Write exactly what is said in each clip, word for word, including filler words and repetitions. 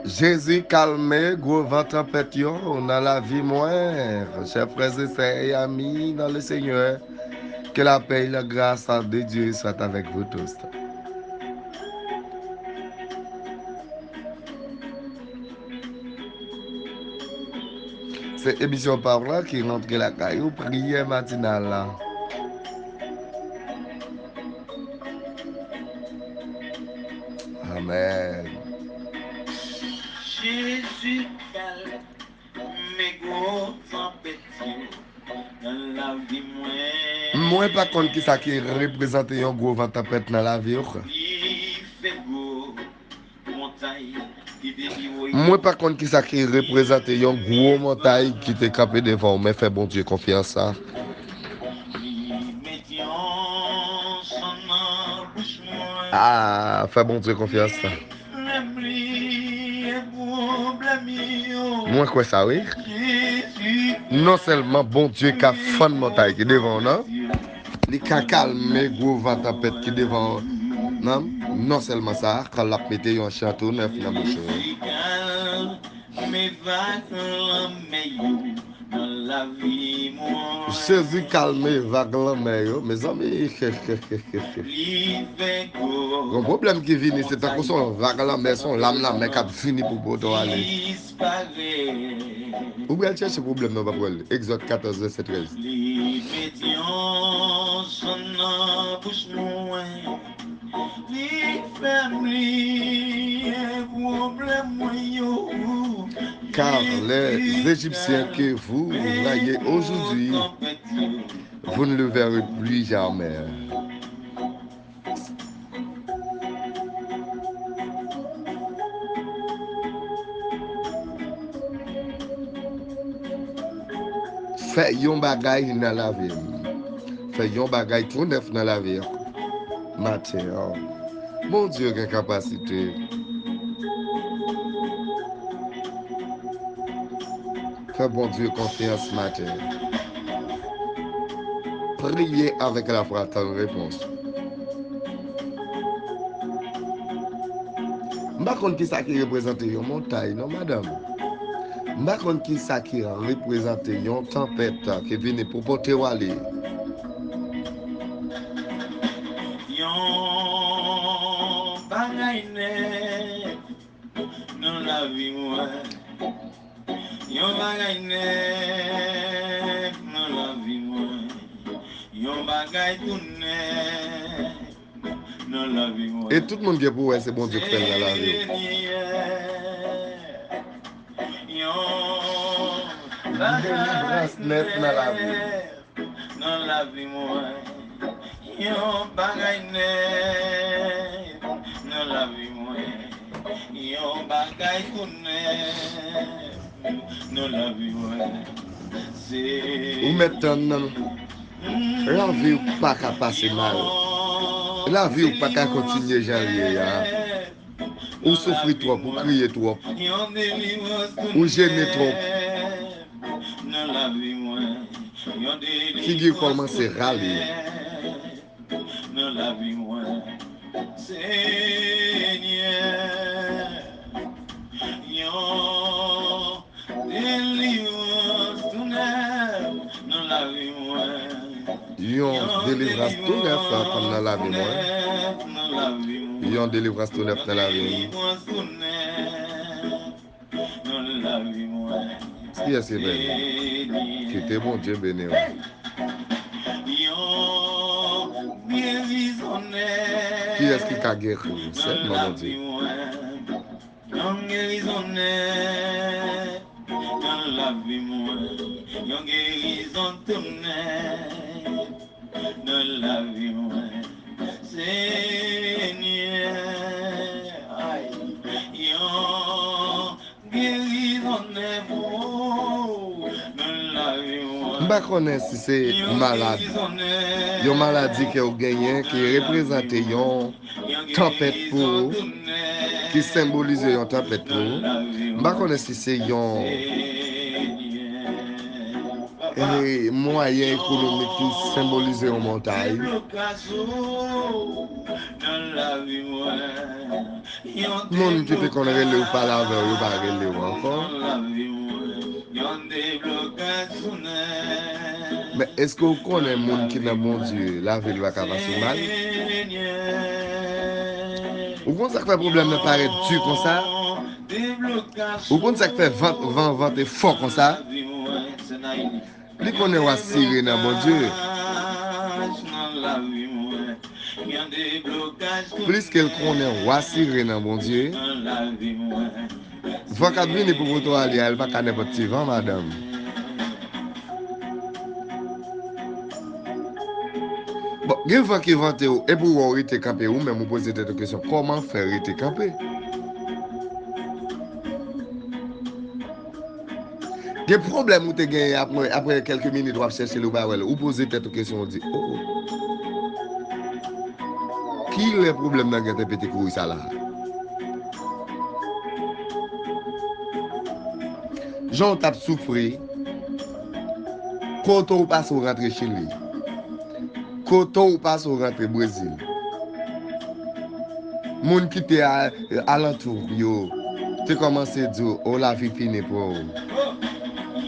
Jezi kalme gwo van tanpèt yo nan lavi mwen. Chè frè e sè e ami nan le Senyè, que la paix et la grâce de Dieu soient avec vous tous. Se emisyon pa w la ki rantre lakay ou, priyè matinal la. Amèn. Jezi kalme gwo tanpèt yo nan lavi mwen. Mwen pa konn kisa ki reprezante yon gwo van tanpèt nan lavi w. Li fè gwo montay ki te pi wo. Mwen pa konn kisa ki reprezante yon gwo montay ki te kanpe devan w, men fè Bondye konfyans sa. Li mete yon chan nan bouch mwen. Ah, fè Bondye konfyans sa. Mwen kwè sa, wi. Non sèlman Bondye ka fann montay ki devan w nan, li ka kalme gwo van tanpèt ki devan w nan, non sèlman sa, kan l ap mete yon chan tou nèf nan bouch ou. Jezi kalme vag lanmè yo, mezanmi. Gon pwoblèm ki vini, se tankou se yon vag lanmè, se yon lam lanmè k ap vini pou pote w ale. Ou pral chèche pwoblèm nan, w p ap wè l. Egzòd katòz, vèsè trèz. Li mete yon chan nan bouch mwen. Li fè m bliye pwoblèm mwen yo. Car les Égyptiens que vous voyez aujourd'hui, vous ne le verrez plus jamais. Fè yon bagay nan lavi m. Fè yon bagay tou nèf nan lavi m. Maten an. Bondye gen kapasite. Fè Bondye konfyans maten. Priye avèk lafwa, tann repons. M pa konn kisa ki reprezante yon montay, non, madanm. M pa konn kisa ki reprezante yon tanpèt ki vini pou pote w ale. Yon bagay nèf nan lavi mwen. Yon bagay nèf nan lavi mwen. Yon bagay tou nèf nan lavi mwen. E tout moun gen pou wè se Bondye k fè l nan lavi w. Senyè, yon bagay nèf nan lavi mwen. Nan lavi mwen, yon bagay nèf. Nan lavi mwen, yon bagay tou nèf. Nan lavi mwen, se ou mèt tann nan. Lavi w pa ka pase mal. Lavi w pa ka kontinye jan l ye a. Ou soufri twòp, ou kriye twòp, ou jene twòp. Figi kòmanse rale. Delivrans tou nèf nan lavi mwen. Yon delivrans tou nèf nan lavi mwen. Yon delivrans tou nèf nan lavi mwen. Kiyès ki vle kite Bondye beni w? Kiyès ki ka geri w? Sèlman Bondye. Yon gerizon nèf nan lavi mwen. Yon gerizon tou nèf nan lavi mwen. Senyè, ay, yon gerizon nèf, o, nan lavi mwen. M pa konnen si se malad, yon maladi ke w genyen ki reprezante yon tanpèt pou ou, ki senbolize yon tanpèt pou ou. M pa konnen si se yon, E mwayen ekonomik ki senbolize yon montay. Moun ki te konn rele w, pale avè w, yo pa rele w ankò. Men èske w konnen moun ki nan Bondye, lavi l pa ka pase mal? Ou konn sa k fè pwoblèm nan parèt di konsa? Ou konn sa k fè van, van, van te fò konsa? Li konnen w asire nan Bondye. Plis ke l konnen w asire nan Bondye, van k ap vini pou poto a li a, l pa ka nenpòt ti van, madanm. Bon, gen van ki vante w, epi w wè w rete kanpe, ou menm ou poze tèt ou kesyon, kòman fè rete kanpe? Gen pwoblèm ou te genyen apre, apre kèlke minit w ap chèche l, ou pa wè l. Ou poze tèt ou kesyon, ou di, oh, oh. Kilè pwoblèm nan gentan pete kouri sa la? Jan w t ap soufri, kote w pase w rantre Chili? Kote w pase w rantre Brezil? Moun ki te a, alantou yo te kòmanse di w, o, lavi fini pou ou.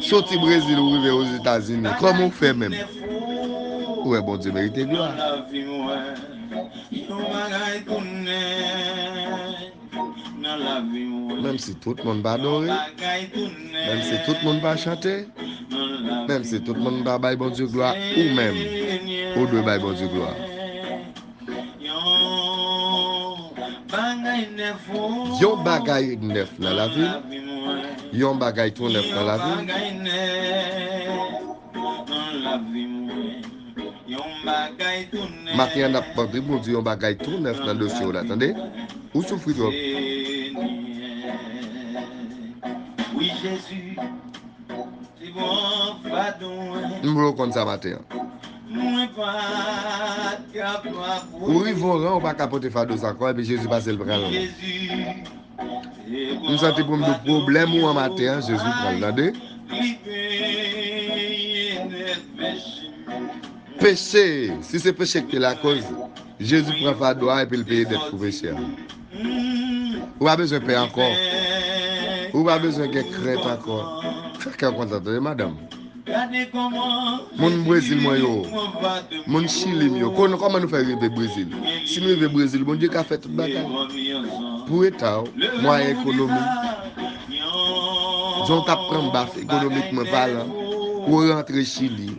Soti Brezil, ou rive Ozetazini. Kòman w fè menm? Ou wè Bondye merite glwa. Menm si tout moun pa adore, menm si tout moun pa chante, menm si tout moun pa bay Bondye glwa, ou menm, ou dwe bay Bondye glwa. Yon bagay nèf nan lavi l. Yon bagay tou nèf nan lavi l. Maten an n ap mande Bondye yon bagay tou nèf nan dosye w la, tande? Ou soufri twòp. M vle w konn sa maten an. Ou rive yon ran, ou pa ka pote fado sa ankò, epi Jezi pase l pran l. M santi pou m di w pwoblèm ou an maten an, Jezi pran l, tande? Peche, si se peche ki te lakoz, Jezi pran fado a epi l peye dèt pou peche a. Ou pa bezwen pè ankò. Ou pa bezwen gen krent ankò. Fè kè w kontan, tande, madanm. Moun Brezil mwen yo, moun Chili m yo, kon, kòman nou fè rive Brezil? Si nou rive Brezil, Bondye ka fè tout bagay. Pou eta w, mwayen ekonomik, jan w t ap pran baf ekonomikman palan, ou rantre Chili,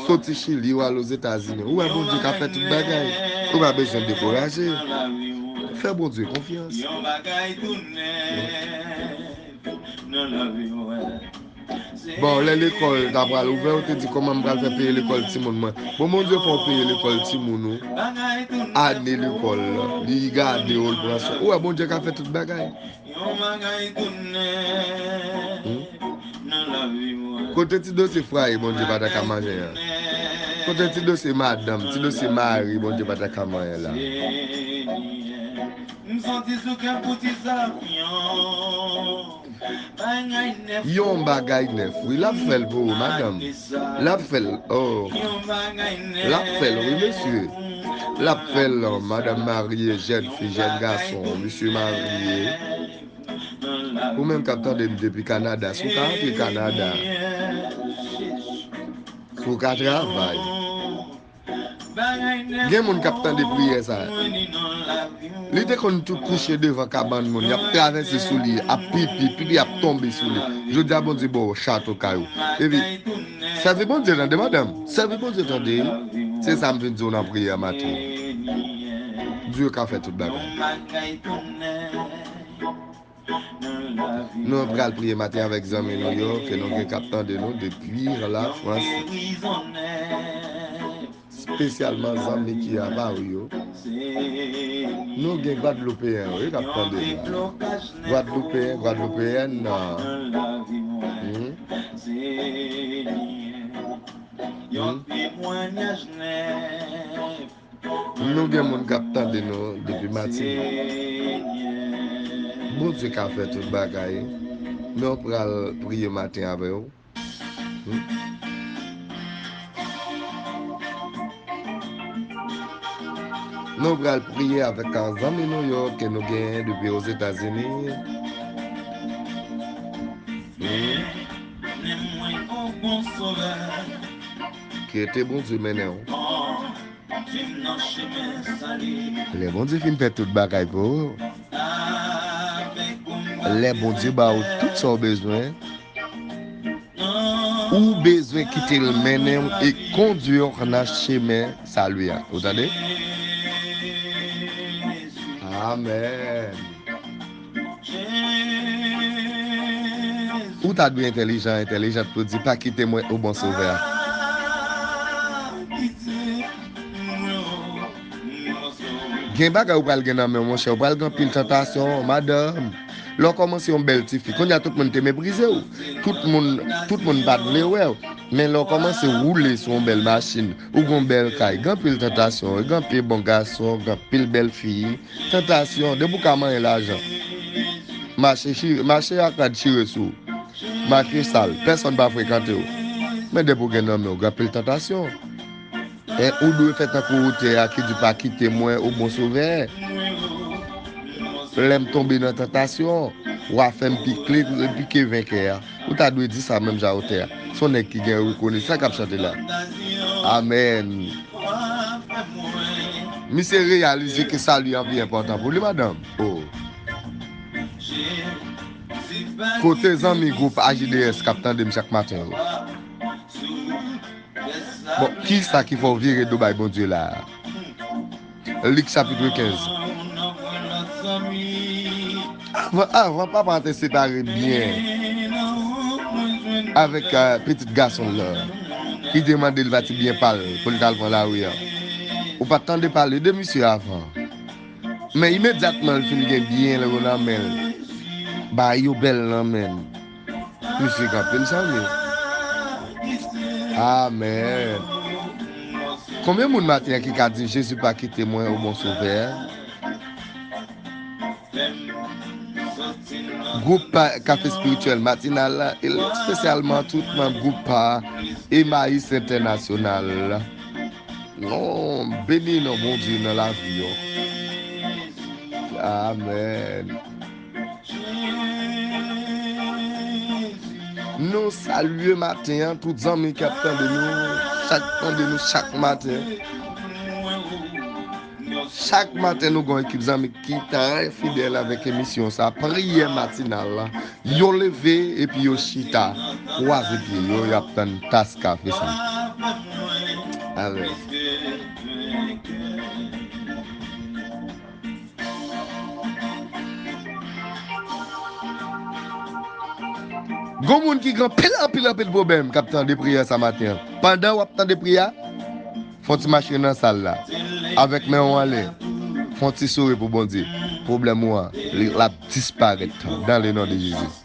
soti Chili, ou al Ozetazini. Ou wè Bondye ka fè tout bagay. Ou pa bezwen dekouraje. Fè Bondye konfyans. Bon, lè lekòl ta pral ouvè, ou te di, kòman m pral fè peye lekòl timoun mwen? Bon, Bondye fè w peye lekòl timoun ou, ane lekòl, li gade w, l pran swen. Ou wè, Bondye ka fè tout bagay. Hmm? Kote ti dosye fwaye Bondye pa ta ka manje an? Kote ti dosye madanm, ti dosye mari Bondye pa ta ka manyen la? Yon bagay nèf, wi, l ap fè l pou ou, madanm. L ap fè l, oh. L ap fè l, wi, mesye. L ap fè l, madanm marye, jèn fi, jèn gason, mesye marye. Ou menm k ap tande m depi Kanada, si w ka antre Kanada, si w ka travay. Gen moun k ap tande priyè sa. Li te konn tou kouche devan kabann moun, y ap travèse sou li, ap pipi, pipi ap tonbe sou li. Jodi a, Bondye ba w chato kay ou. Epi, sèvi Bondye tande, madanm. Sèvi Bondye tande. Se sa m vin di w nan priyè maten. Dye ka fè tout bagay. Nou pral priye maten avèk zanmi nou yo, ke nou gen k ap tande nou depi la Frans. Espesyalman zanmi ki a Pari yo. Nou gen Gwadloupeyen yo, wi, k ap tande nou. Gwadloupeyen, Gwadloupeyèn, nan. Hmm? Hmm? Nou gen moun k ap tande nou depi Matinik. Bondye ka fè tout bagay. Nou pral priye maten avè w. Hmm. Nou pral priye avèk zanmi nou yo ke nou genyen depi Ozetazini. Kite Bondye mennen w. Lè Bondye fin fè tout bagay pou ou, lè Bondye ba ou tout sa w bezwen, ou bezwen kite l mennen w e kondui w nan chemen sali a. Ou tande? Amèn. Ou ta dwe entèlijan, entèlijant pou di, "Pa kite mwen, o bon Sovè a." Gen bagay ou pral gen nan men w, monchè, ou pral gen anpil tantasyon, madanm. Lè w kòmanse yon bèl tifi, kounye a tout moun te meprize w. Tout moun, tout moun pa t vle wè w. Men lè w kòmanse woule sou yon bèl machin, ou gen yon bèl kay, gen anpil tantasyon, gen anpil bon gason, gen anpil bèl fi. Tantasyon, depi w ka manyen lajan. Mache chire, mache ak rad chire sou ou. Mache sal, pèsonn pa frekante w. Men depi w gen nan men w, gen anpil tantasyon. E ou dwe fè tankou otè a ki di, "Pa kite mwen, o bon Sovè." Lè m tonbe nan tantasyon, w a fè m pikle, pike venkè a. Ou ta dwe di sa menm jan otè a. Se yon nèg ki gen rekonesans k ap chante la. Amèn. Misye reyalize ke sali an pi enpòtan pou li, madanm. Oh. Kote zanmi gwoup A J D S k ap tande m chak maten yo? Bon, kisa ki fè w vire do bay Bondye la a? Lik chapit kenz. Avan, avan papa an te separe byen avèk, eh, pitit gason l lan. Li te mande l pati byen pa l pou l t al pran lari a. Ou pa t tande pale de misye avan. Men imedyatman l fin gen byen l yo nan men l, bagay yo bèl nan men l. Misye kanpe l, zanmi. Amèn. Konbyen moun maten an ki ka di, "Jezi pa kite mwen, o bon Sovè"? Gwoup pa, Kafe Espirityèl Matinal la, e espesyalman tout manm gwoup pa Emmaüs Entènasyonal la. Non, beni non Bondye nan lavi yo. Amèn. Nou salye maten an tout zanmi k ap tande nou, chak tande nou chak maten. Chak maten nou gen yon ekip zanmi ki trè fidèl avèk emisyon sa, priyè matinal la. Yo leve epi yo chita, kwaze pye yo, y ap tann tas kafe sa. Amèn. Gon moun ki gen anpil, anpil, anpil pwoblèm k ap tande priyè sa maten an. Pandan w ap tande priyè a, fè yon ti mache nan sal la. Avèk men w anlè, fè yon ti souri pou Bondye. Pwoblèm ou an, li, l ap disparèt dans le nom de Jésus.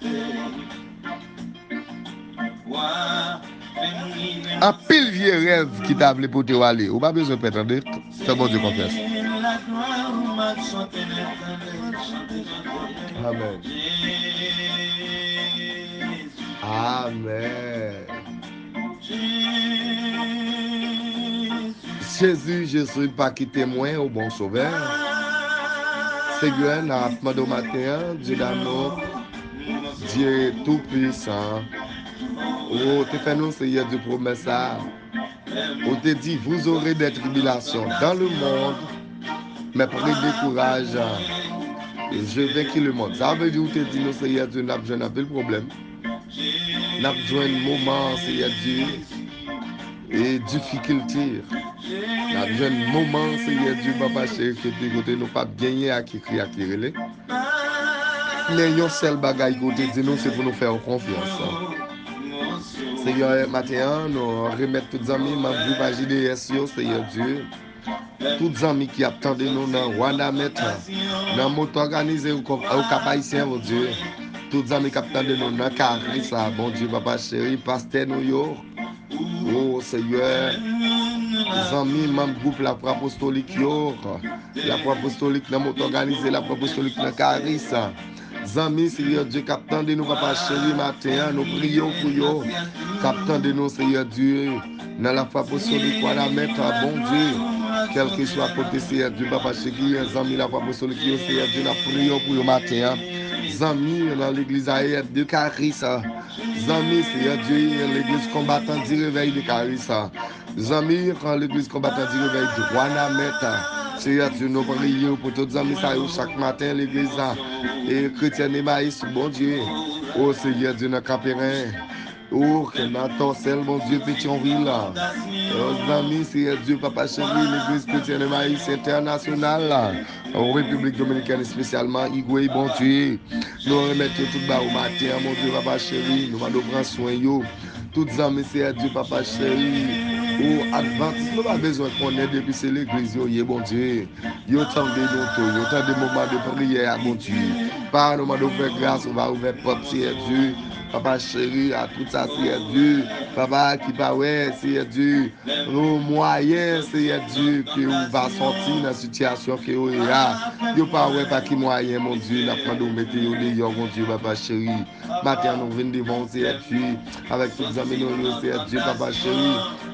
Anpil vye rèv ki ta vle pote w ale, ou pa bezwen pè, tande. Fè Bondye konfyans. Amèn. Amèn. Jezi, Jezi, pa kite mwen, o bon Sovè. Senyè, n ap mande w maten an, Dye damou, Dye toupwisan. Ou te fè nou, Senyè Dye, pwomès sa. Ou te di, "Vous aurez des tribulations dans le monde, mais prenez courage, j'ai vaincu le monde." Sa vle di, ou te di nou, Senyè Dye, n ap jwenn anpil pwoblèm. N ap jwenn moman, Senyè Dye, e difikilte. N ap jwenn moman, Senyè Dye, papa cheri, kote, kote nou p ap genyen a ki kriye, a ki rele. Men yon sèl bagay ke w te di nou, se pou nou fè w konfyans. Senyè, maten an, nou remèt tout zanmi, manm gwoup A J D S yo, Senyè Dye. Tout zanmi ki ap tande nou nan Wanament, nan Motò Òganize, Okap Ayisyen, Bondye. Tout zanmi k ap tande nou nan Kari sa, Bondye, papa cheri, pastè nou yo. O Senyè, zanmi, manm gwoup Lafwa Apostolik yo, Lafwa Apostolik nan Motò Òganize, Lafwa Apostolik nan Karis. Zanmi, Senyè Dye, k ap tande nou, papa cheri, maten an, nou priye w pou yo. K ap tande nou, Senyè Dye, nan Lafwa Apostolik, Wanament, Bondye. kèlkeswa kote, Seyè Dye, papa cheri, zanmi Lafwa Apostolik yo, Seyè Dye, n ap priye w pou yo maten an. Zanmi nan legliz Ayèt de Karis, zanmi, Seyè Dye, legliz konbatan di Revèy de Karis, zanmi nan legliz konbatan di Revèy de Wanament, Seyè Dye, nou priye w pou tout zanmi sa yo chak maten, legliz la, e kretyen Emayis, Bondye, o Seyè Dye, nan Kanperen. O, nan Tòsèl, Bondye, Petyonvil. O, zanmi, Seyè Dye, papa cheri, legliz kretyen Emayis entènasyonal la. O, Repiblik Dominikèn, espesyalman, Igwe, Bondye. Nou remèt yo tout ba ou maten an, Bondye, papa cheri. Nou mande w pran swen yo. Tout zanmi, Seyè Dye, papa cheri. O, Advantis, nou pa bezwen konnen depi se legliz yo ye, Bondye. Yo tande nou tou, yo tande moman de priyè a, Bondye. Pa nou mande w fè gras, ou va ouvè pòt, Seyè Dye. Papa cheri, a tout sa, Seyè Dye. Papa ki pa wè, Seyè Dye. Nou mwayen, Seyè Dye, ke ou va sòti nan sitiyasyon ke yo ye a. Yo pa wè pa ki mwayen, Bondye, n ap mande w mete yo deyò, Bondye, papa cheri. Maten an, nou vin devan w, Seyè Dye, avèk tout zanmi nou yo, Seyè Dye, papa cheri.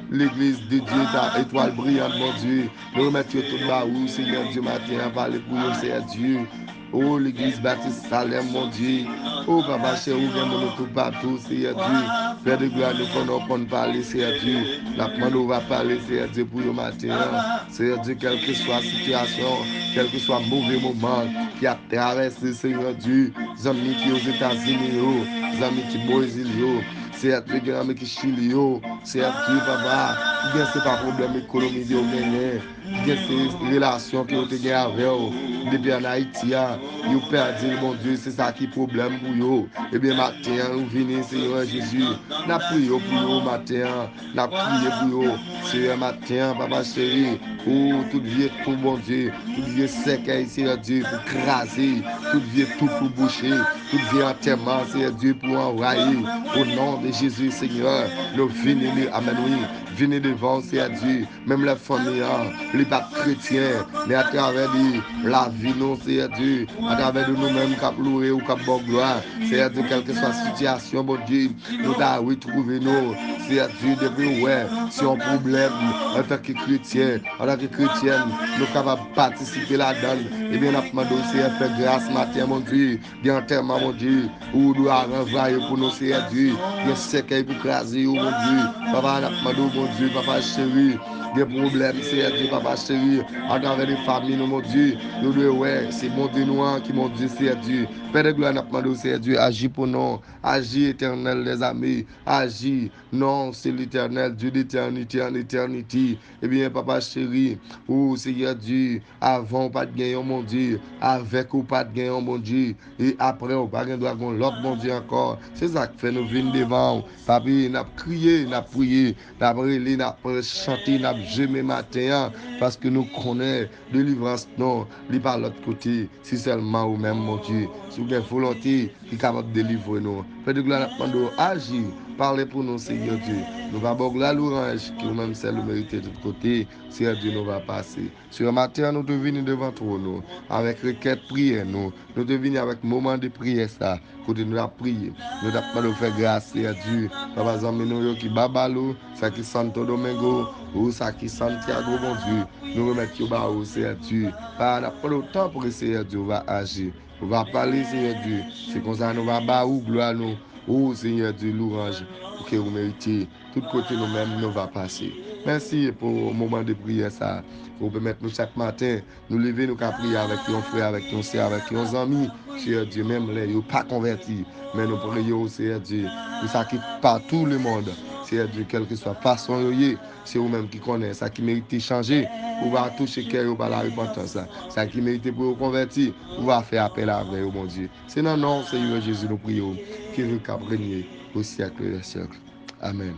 Legliz de Dye, ta etwal briyant, Bondye. Nou remèt yo tout ba ou, Seyè Dye, maten an, pale pou yo, Seyè Dye. O, legliz Batis Salèm, Bondye. O, papa cheri, ou gen moun ou toupatou, Seyè Dye. Pè de glwa, nou konnen w konn pale, Seyè Dye. N ap mande w va pale, Seyè Dye, pou yo maten an. Seyè Dye, kèlkeswa sitiyasyon, kèlkeswa move moman ki ap travèse, Seyè Dye, zanmi ki Ozetazini yo, zanmi ki Brezil yo, Seyè Dye, gen zanmi ki Chili yo, Seyè Dye, papa, oubyen se pa pwoblèm ekonomi yo genyen, oubyen se relasyon ke yo te gen avè w depi ann Ayiti a, yo pèdi l, Bondye, se sa ki pwoblèm pou yo. Ebyen, maten an, nou vini, Seyè Jezi, n ap priye w pou yo maten an. N ap priye pou yo, Seyè, maten an, papa cheri, pou tout vye twou, Bondye, tout vye sèkèy, Seyè Dye, pou kraze, tout vye twou pou bouche, tout vye antèman, Seyè Dye, pou anvayi. O non de Jezi, Seyè, nou vini, li, amèn, wi, vini devan w, Seyè Dye, menm lè fanmi an, li pa t kretyen, men atravè de lavi nou, Seyè Dye, atravè de nou menm k ap louwe ou k ap ba w glwa, Seyè Dye, kèlkeswa sitiyasyon, Bondye, nou ta retwouve nou, Seyè Dye, depi w wè se yon pwoblèm antanke kretyen, antanke kretyèn, nou kapab patisipe ladan l. Ebyen, n ap mande w, Seyè, fè gras maten, Bondye, gen antèman, Bondye, ou dwe ranvwaye pou nou, Seyè Dye, gen sèkèy pou kraze yo, Bondye, papa, n ap mande w, Bondye, papa cheri, gen pwoblèm, Seyè Dye, papa cheri, atravè de fanmi nou, Bondye, nou dwe wè, se Bondye nou an ki Bondye, Seyè Dye, Pè de glwa, n ap mande w, Seyè Dye, aji pou nou, aji, Etènèl dèzame, aji. Non, se Letènèl, Dye de etènite an etènite. Ebyen, papa cheri, ou, Seyè Dye, avan w pa t gen yon Bondye, avèk ou pa t gen yon Bondye, e aprè w pa gen dwa gen yon lòt Bondye ankò. Se sa k fè nou vin devan w, papi, n ap kriye, n ap priye, n ap rele, n ap chante, n ap jeme maten an, paske nou konnen delivrans nou, li pa lòt kote, se sèlman ou menm, Bondye. Si w gen volonte, ki kapab delivre nou. Pè de glwa, n ap mande w aji, pale pou nou, Seyè Dye. Nou va ba w glwa, lwanj, ke ou menm sèl ou merite tout kote, Seyè Dye, nou va pase. Seyè, maten an, nou te vini devan twòn ou, avèk rekèt priyè nou. Nou te vini avèk moman de priyè sa, kote nou t ap priye. Nou t ap mande w fè gras, Seyè Dye, papa zanmi nou yo ki Babalo, sa ki Santo Domingo, ou sa ki Santiago, Bondye. Nou remèt yo ba ou, Seyè Dye. Pa, n ap mande w tanpri, Seyè Dye, ou va aji. Ou va pale, Seyè Dye. Se konsa nou va ba ou glwa nou. Ou, Seyè Dye, lwanj, ou ke ou merite. Tout kote nou menm, nou va pase. Mèsi pou moman de priyè sa. Ou pèmèt nou chak maten, nou leve, nou ka priye avèk yon frè, avèk yon sè, avèk yon zanmi. Seyè Dye, menm lè yo pa konvèti. Men nou priye ou, Seyè Dye, pou sa ki pa tou lemonn. Seyè Dye, kèlkeswa fason yo ye, se ou menm ki konnen sa ki merite chanje. Ou va touche kè yo pa larepantans. Sa ki merite pou yo konvèti, ou va fè apèl avè yo, Bondye. Se nan non w, Seyè Jezi, nou priye w, ki viv, k ap renye o syèk dè syèk. Amèn.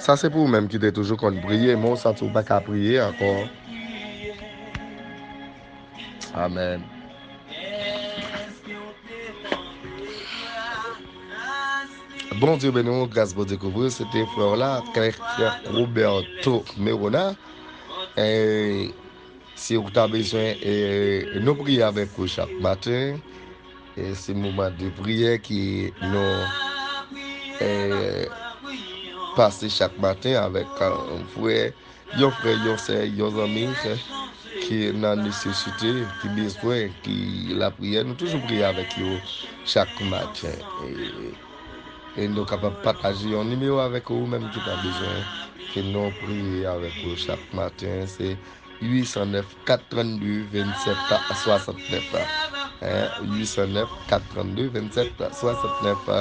Sa se pou ou menm ki te toujou konn priye, men w santi w pa ka priye ankò. Amèn. Bondye beni w, gras Bondye kouvri w. Se te frè w la, Clerc Roberto Merona. E si w ta bezwen, e, nou priye avèk ou chak maten. E se moman de priyè ki nou, e, pase chak maten avèk yon frè, yon frè, yon sè, yon zanmi ki nan nesesite, ki bezwen, ki lapriyè. Nou toujou priye avèk yo chak maten. E, e nou kapab pataje yon nimewo avèk ou, ou menm ki ta bezwen ke nou priye avèk ou chak maten. Se uit san nèf, kat trannde, vennsèt swasantnèf. Hein? Uit san nèf, kat trannde, vennsèt swasantnèf.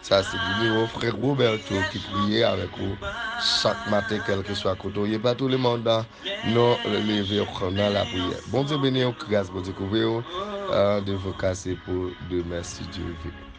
Sa se nimewo frè Roberto ki priye avèk ou chak maten, kèlkeswa kote w ye, partout le monde. Nou leve w nan lapriyè. Bondye beni w, gras Bondye kouvri w. Randevou kase pou demen, si Dye vle.